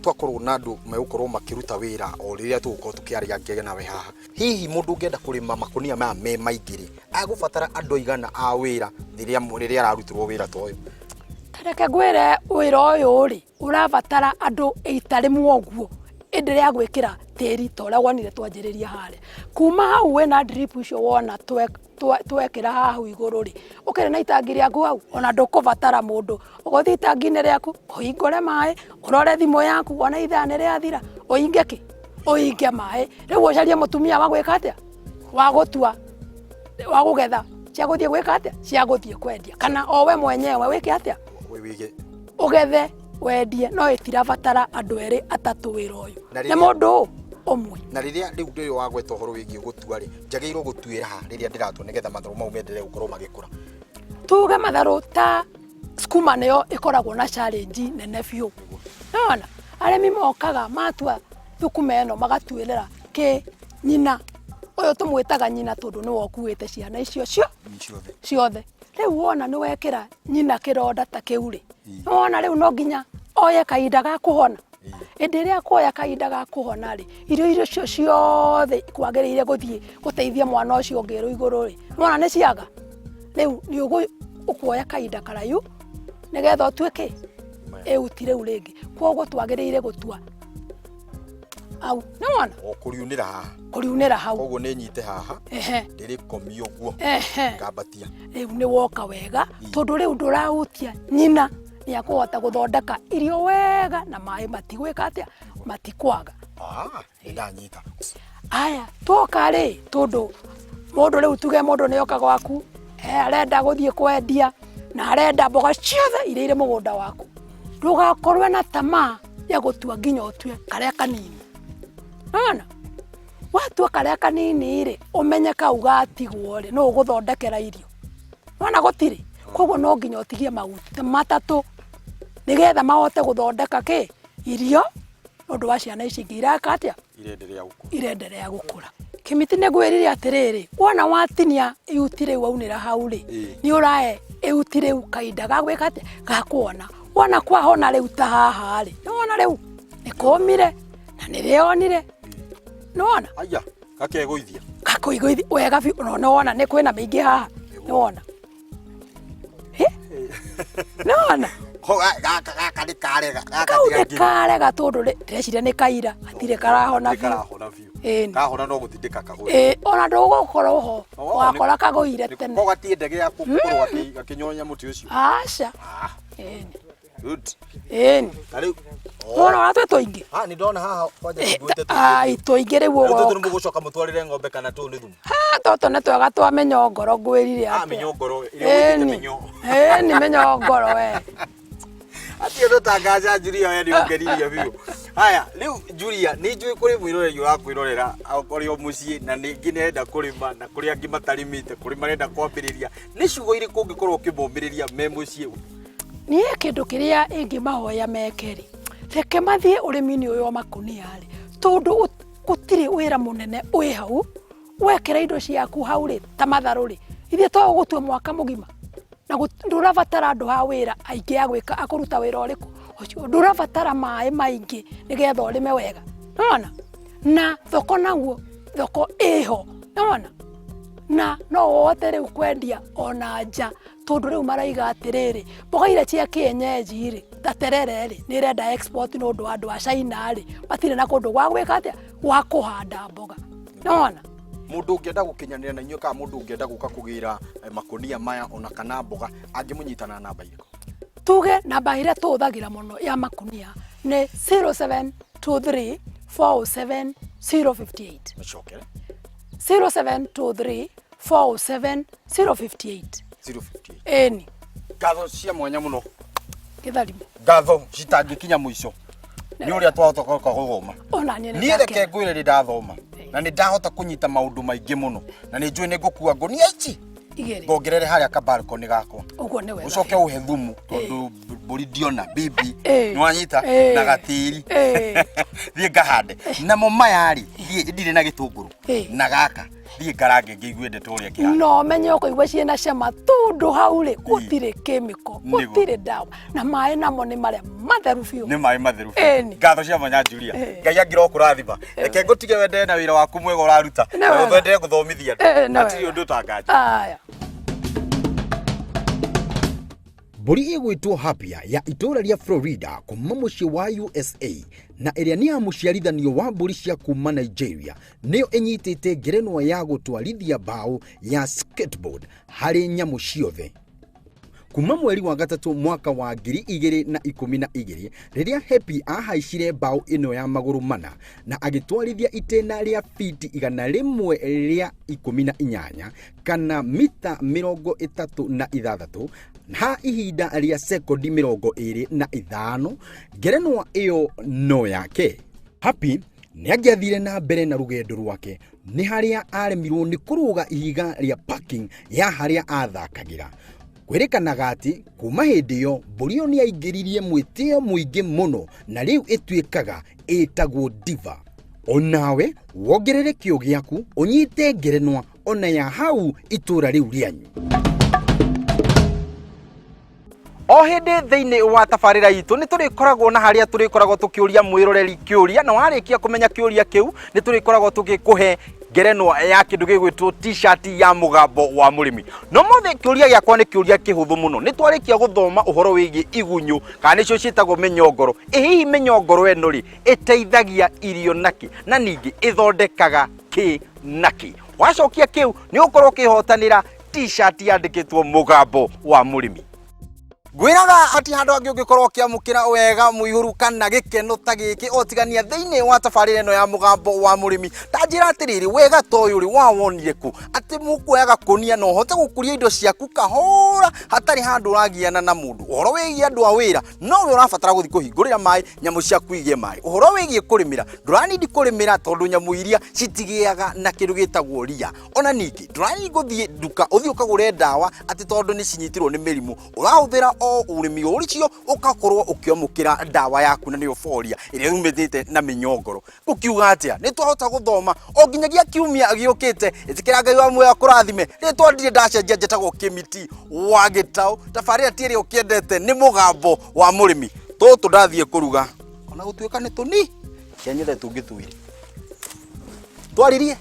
Twakorwo na andũ megũkorwo makĩruta wĩra o rĩrĩa tũgũkorwo tũkĩaria ngege nawe haha. Hihi mũndũ ũngĩenda kũrĩma makũnia maya me maingĩ rĩ, agũbatara andũ aigana a wĩra rĩrĩa ararutĩrwo wĩra ta ũyũ? Ta reke ngwĩre wĩra ũyũ rĩ, ũrabatara andũ ita rĩmwe ũguo ĩndĩ rĩa gwĩkĩra tĩri ta ũrĩa wonire twanjĩrĩria harĩa. Kuma hau wĩna drip icio wona twekĩra haha igũrũ rĩ, ũkĩrĩ na itangi rĩaku hau ona ndũkũbatara mũndũ, ũgũthiĩ itangi-inĩ rĩaku ũhingũre maĩ, ũrore thimũ yaku wone ithaa nĩ rĩathira, ũhinge kĩ? Ũhinge maĩ. Rĩu ũcarie mũtumia wa gwĩka atĩa? Wa gũtua, wa kũgetha cia gũthiĩ gwĩka atĩa? Cia gũthiĩ kwendia kana o we mwenyewe wĩke atĩa? Wĩige. Ũgethe wendie, no ĩtirabatara andũ erĩ atatũ wĩra ũyũ. Na Nĩ rĩrĩa- mũndũ ũmwe. Na rĩrĩa rĩu ũndũ ũyũ wagweta ũhoro wĩgiĩ gũtua rĩ, njagĩrĩirwo gũtuĩra ha rĩrĩa ndĩratua nĩgetha matharũ mau menderee gũkorwo magĩkũra? Tuge matharũ ta sukuma nĩyo ĩkoragwo na challenge nene biũ. Nĩwona? Arĩmi mokaga matua thukuma ĩno magatuĩrĩra kĩ nyina. Ũyũ tũmwĩtaga nyina tondũ nĩwe ũkuĩte ciana icio Ciothe. ciothe. Rĩu wona nĩ wekĩra nyina kĩronda ta kĩu rĩ, nĩwona rĩu no nginya oye kahinda ga kũhona. Hĩndĩ ĩrĩa akuoya kahinda ga kũhona rĩ, irio icio ciothe kwagĩrĩire gũthiĩ gũteithia mwana ũcio ũngĩ ũrĩ igũrũ rĩ, nĩwona nĩ ciaga. Rĩu nĩ ũkuoya kahinda karaihu nĩgetha ũtuĩke ĩuti rĩu rĩngĩ. Koguo twagĩrĩire gũtua hau, nĩwona? O kũriunĩra haha. Kũriunĩra hau. Koguo nĩ nyite haha, ndĩrĩkomie ũguo, ngambatia. Rĩu nĩ woka wega, tondũ rĩu ndũrahutia nyina, nĩ akũhota gũthondeka irio wega na maĩ matigwĩka atĩa? Matikwaga. Nĩ ndanyita. Aya, twoka rĩ, tondũ mũndũ rĩu tuge mũndũ nĩ oka gwaku, arenda gũthiĩ kwendia na arenda mboga ciothe iria irĩ mũgũnda waku. Ndũgakorwe na tamaa ya gũtua nginya ũtue karĩa kanini. Nĩwona? Watua karĩa kanini rĩ, ũmenye kau gatigwo rĩ, nũ ũgũthondekera irio. Nĩwona gũtirĩ? Koguo no nginya ũtigie mahuti matatũ nĩgetha mahote gũthondeka kĩ? Irio nĩ ũndũ wa ciana ici ingĩ ireka atĩa? Irenderea gũkũra. Irenderea gũkũra. Kĩmiti nĩ ngwĩrire atĩrĩrĩ, wona watinia ihuti rĩu waunĩra hau rĩ, nĩ ũrahe ihuti rĩu kahinda ga gwĩka atĩa? Ga kuona. Wona kwahona rĩu ta haha rĩ, nĩ wona rĩu nĩ kũmire na nĩ rĩonire. Nĩ wona? Aya, gakegũithia. Gakũigũithia wega biũ, no nĩ wona nĩ kwĩna mĩingĩ haha. Nĩ wona? Nĩwona? Gaka gaka nĩ karega. Gaka Kau nĩ karega tondũ ndĩreciria nĩ kaira hatirĩ karahona biũ. Karahona biũ. Ĩni. Kahona no gũtindĩka kagũre. Ĩĩ ona ndũgũkorwo ho. Wakora kagũire tene. Ko gatiende gĩa gũkorwo gakĩnyonya mũtĩ ũcio. Aca. Ĩni. Good. Ĩni. Ta rĩu. Wona ũrĩa twĩ tũingĩ? Ah, nĩ ndona haha kwanja tũiguĩte tũingĩ. Ai, tũingĩ rĩu Rĩu tũtũ ũgoka. nĩ mũgũcoka mũtwarĩre ng'ombe kana tũũ nĩ thumu? Ha, tũtũ nĩ twega twa mĩnyongoro ngwĩrire Ah, atĩa. mĩnyongoro ĩrĩa ũgwĩtĩte Ĩni. mĩnyoo. Ĩni mĩnyongoro we. Atia tũtangaca Julia we nĩ ũngenirie biũ. Haya, rĩu Julia nĩ njũĩ kũrĩ mwĩroreri ũrakwĩrorera ũrĩ o mũciĩ na ningĩ nĩ arenda kũrĩma na kũrĩ angĩ matarĩmĩte, kũrĩ marenda kwambĩrĩria. Nĩ ciugo irĩkũ ũngĩkorwo ũkĩmomĩrĩria me mũciĩ? Niĩ kĩndũ kĩrĩa ingĩmahoya meke rĩ, reke mathiĩ ũrĩmi-inĩ ũyũ wa makũnia rĩ, tondũ gũtirĩ wĩra mũnene wĩ hau, wekĩra indo ciaku hau rĩ, ta matharũ rĩ, ithuĩ to ũgũtue mwaka mũgima, na ndũrabatara andũ a wĩra aingĩ a gwĩka a kũruta wĩra ũrĩkũ, ũcio, ndũrabatara maĩ maingĩ nĩgetha ũrĩme wega, nĩwona? Na thoko naguo, thoko ĩho, nĩwona? Na no ũhote rĩu kwendia ona nja tondũ rĩu maraiga atĩrĩrĩ, mboga iria cia kĩenyenji rĩ, ta terere rĩ, nĩ ĩrenda export nĩ ũndũ wa andũ a China rĩ, matirĩ na kũndũ gwa gwĩka atĩa, gwa kũhanda mboga. Nĩwona? Mũndũ ũngĩenda gũkinyanĩra na inyuĩ kana mũndũ ũngĩenda gũka kũgĩra makũnia maya ona kana mboga angĩmũnyita na namba irĩkũ? Tuge namba ĩrĩa tũhũthagĩra mũno ya makũnia nĩ 0723 407 058. Mũcokere. 0723 407 058. 058. Ĩni. Ngatho cia mwanya mũno. Gĩtharimo. Ngatho citangĩkinya mũico. Nĩ ũrĩa twahota gũka gũthoma. Ona niĩ nĩ Niĩ reke ndakena. ngwĩre nĩ ndathoma na nĩ ndahota kũnyita maũndũ maingĩ mũno na nĩ njũĩ nĩ ngũkua ngũnia ici Igĩrĩ. ngongerere harĩa kabalkoni gakwa. Ũguo nĩ wega. Ũcoke ũhe thumu tondũ Mbũri ndiona bibi. Ĩĩ. Nĩwanyita? Ĩĩ. Na gatĩri. Ĩĩ. Thiĩ ngahande. Namo maya rĩ, thiĩ ndirĩ na gĩtũngũrũ. Ĩĩ. Na gaka thiĩ ngarange ngĩigue ndeto ũrĩa kĩhana. No menye ũkũigua ciĩna cama tondũ hau rĩ gũtirĩ kĩmĩko, Nĩguo. gũtirĩ ndawa, na maĩ namo nĩ marĩa matheru biũ. Nĩ maĩ matheru. Ĩni. Ngatho cia mwanya, Julia. Ĩĩ. Ngai angĩro kũrathima. Reke ngũtige wendee na wĩra waku mwega ũraruta. Nĩ Na wega. ũtwenderee gũthomithia andũ. Ĩĩ, nĩ Hatirĩ wega. ũndũ ũtanganja. Aya. Mbũri ĩgwĩtwo Hapia ya itũũra rĩa Florida kuma mũciĩ wa USA na ĩrĩa nĩ ya mũciarithanio wa mbũri cia kuma Nigeria nĩyo ĩnyitĩte ngerenwa ya gũtwarithia mbaũ ya skateboard harĩ nyamũ ciothe. Kuma mweri wa gatatũ mwaka wa 2012 rĩrĩa Happy ahaicire mbaũ ĩno ya magũrũ mana na agĩtwarithia itĩna rĩa fiti 118 kana mita 36 ha ihinda rĩa sekondi 25, ngerenwa ĩyo no yake. Happy nĩ angĩathire na mbere na rũgendo rwake nĩ harĩa aremirwo nĩ kũrũga ihiga rĩa parking ya harĩa athakagĩra. Kwĩrĩkanaga atĩ kuma hĩndĩ ĩyo mbũri ĩyo nĩ yaingĩririe mwĩtĩo mũingĩ mũno na rĩu ĩtuĩkaga ĩtagwo Diva. Onawe wongerere kĩo gĩaku ũnyite ngerenwa ona ya hau itũra rĩu rĩanyu. O hĩndĩ thĩinĩ wa tabarĩra itũ nĩ tũrĩkoragwo na harĩa tũrĩkoragwo tũkĩũria mwĩroreri kĩũria, na warĩkia kũmenya kĩũria kĩu nĩ tũrĩkoragwo tũgĩkũhe ngerenwa ya kĩndũ gĩgwĩtwo T-shirt ya Mũgambo wa Mũrĩmi. No mothe kĩũria gĩakwa nĩ kĩũria kĩhũthũ mũno. Nĩ twarĩkia gũthoma ũhoro wĩgiĩ igunyũ kana nĩcio ciĩtagwo mĩnyongoro. Ĩ hihi mĩnyongoro ĩno rĩ ĩteithagia irio nakĩ, na ningĩ ĩthondekaga kĩ nakĩ? Wacokia kĩu nĩ ũkorwo ũkĩhotanĩra T-shirt yandĩkĩtwo Mũgambo wa Mũrĩmi. Ngwĩraga atĩ handũ hangĩ ũngĩkorwo ũkĩamũkĩra wega mũihũru kana gĩkeno ta gĩkĩ otigania thĩinĩ wa tabarĩra ĩno ya Mũgambo wa Mũrĩmi. Ta njĩra atĩrĩrĩ, wega ta ũyũ rĩ wawonire kũ, atĩ mũkuoyaga kũnia na ũhote gũkũria indo ciaku kahora hatarĩ handũ ũragiana na mũndũ? Ũhoro wĩgiĩ andũ a wĩra, nowe ũrabatara gũthiĩ kũhingũrĩra maĩ nyamũ ciaku igĩe maĩ. Ũhoro wĩgiĩ kũrĩmĩra, ndũranindi kũrĩmĩra tondũ nyamũ iria citigĩaga na kĩndũ gĩtagwo ria. Ona ningĩ ndũranindi gũthiĩ nduka ũthiĩ ũkagũre ndawa atĩ tondũ nĩ cinyitirwo nĩ mĩrimũ. Ũrahũthĩra o ũrĩmi ũcio ũgakorwo ũkĩamũkĩra ndawa yaku na nĩyo foria ĩrĩa yumĩtĩte na mĩnyongoro. Gũkiuga atĩa? Nĩ twahota gũthoma o nginyagia kiumia gĩũkĩte. Ĩtĩkĩra Ngai wa muoyo akũrathime. Rĩtwa ndirĩ ndacenjia, njĩtagwo Kĩmiti wa Gĩtaũ. Tabarĩra ti ĩrĩa ũkĩendete nĩ Mũgambo wa Mũrĩmi. Tũtũ ndathiĩ kũruga ona gũtuĩka nĩ tũni kĩanyethe tũngĩ twĩrĩ twaririe.